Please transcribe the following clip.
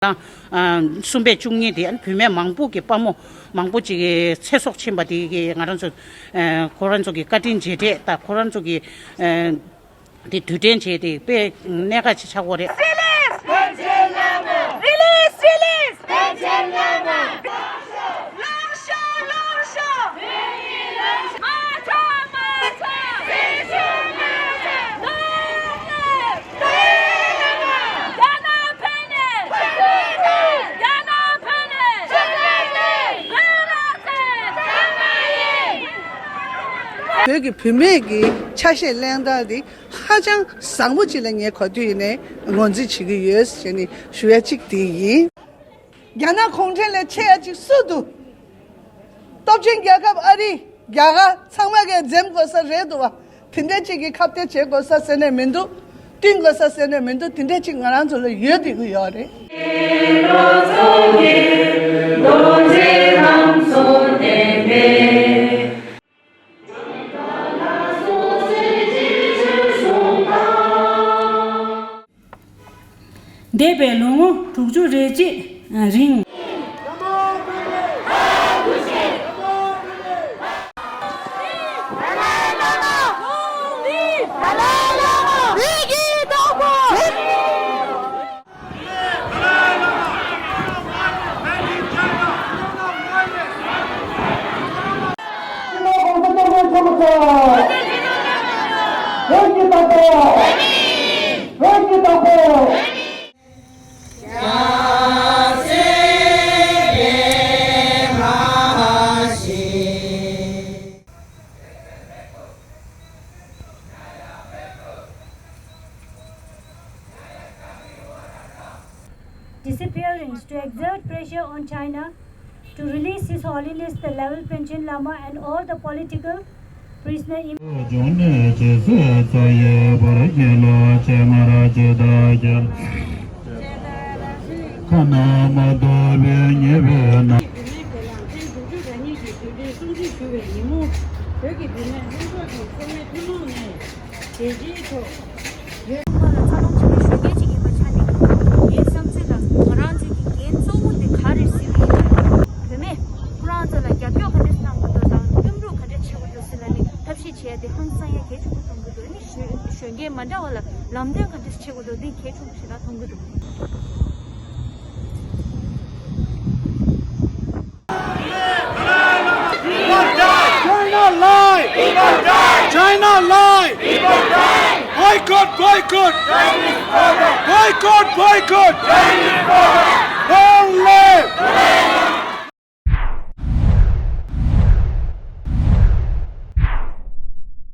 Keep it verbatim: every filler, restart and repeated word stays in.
ལ་གསུམ་པའི་བཅུ་གཉིས་དེ་ཨ་ནི་བུད་མེད་མང་པོ་གི་དཔའ་མོ་མང་པོ་ཅིག་གི་ཚེ་སྲོག་ཕྱིན་པ་དེ་གི་ང་རང་ཚོ་ཁོ་རང་ཚོ་གི་བཀའ་དྲིན་རྗེས་དྲན་དང་ཁོ་རང་ཚོ་གི་དེ་དུས་དྲན་བྱས་ཏེ་དཔེ་གནད་འགག་ཅིག་ཆགས་ཀྱི་ཡོད་རེད། Release! Release! Release! བོད་ཀྱི་བུད་མེད་ཀྱི་ཆ་ཤས་གླེང་སྟངས་འདི་ཧ་ཅང་བཟང་པོ་ཅིག་ལ་ངས་ག་དུས་ཡིན་ནའི་ངོས་འཛིན་བྱེད་ཀྱི་ཡོད་ཟེར་ནས་ཞུ་ཡ་གཅིག་དེ་ཡིན། རྒྱ་ནག་གུང་ཁྲན་ལས་ཆེ་ཡ་གཅིག་སུ་འདུག་སྟོབས་ཆེན་རྒྱལ་ཁབ་ཨ་རི་རྒྱ་གར་ཚང་མ་གིས་འཛེམ་དགོས་ས་རེད་འདུག་བ། དེ་འདྲ་གཅིག་གིས་ཁ་གཏད་བྱེད་དགོས་ས་ཟེར་ནས་མི་འདུག་བསྟུན་དགོས་ས་ཟེར་ནས་མི་འདུག་དེ་འདྲ་གཅིག་ང་རང་ཚོ་ལ་ཡོད་བསྡད་ཀྱི་ཡོད་རེད། འདས་པའི་ལོ་ངོ་དྲུག་ཅུ་རེ་གཅིག་རིང་། Disappearance to exert pressure on China to release His Holiness the Eleventh Panchen Lama and all the political prisoner in ཚོགས་པ་ལ་འཚར་ལོངས་བྱེད་པའི་གཞོན་སྐྱེས་ཅིག་ཡིན་པའི་ཆ་ནས་ངའི་བསམ་ཚུལ་ལ་ང་རང་ཚོའི་གི་འགན་གཙོ་བོ་དེ་ག་རེ་ཟེར་གི་ཡིན་ན། བུད་མེད་ཁོ་རང་ཚོ་ལ་རྒྱབ་སྐྱོར་ག་འདྲས་གནང་དགོས་འདུག་དང་མཉམ་རུབ་ག་འདྲས་བྱེད་དགོས་འདུག་ཟེར་ལབ་ནས་ཐབས་ཤེས་བྱས་ཏེ་ཧང་སང་ཡ་གལ་ཆེན་པོ་མཐོང་གི་འདུག་ཨ་ནི་གཞོན་གཞོན་སྐྱེས་མ་འདྲ་བ་ལ་ལམ་སྟོན་ག་འདྲས་བྱེད་དགོས་འདུག་འདི་གལ་ཆེན་པོ་ཞེ་དྲག་མཐོང་གི་འདུག China lie! People die! China lie! People die! Boycott, boycott! Chinese product! Boycott, boycott! Chinese product!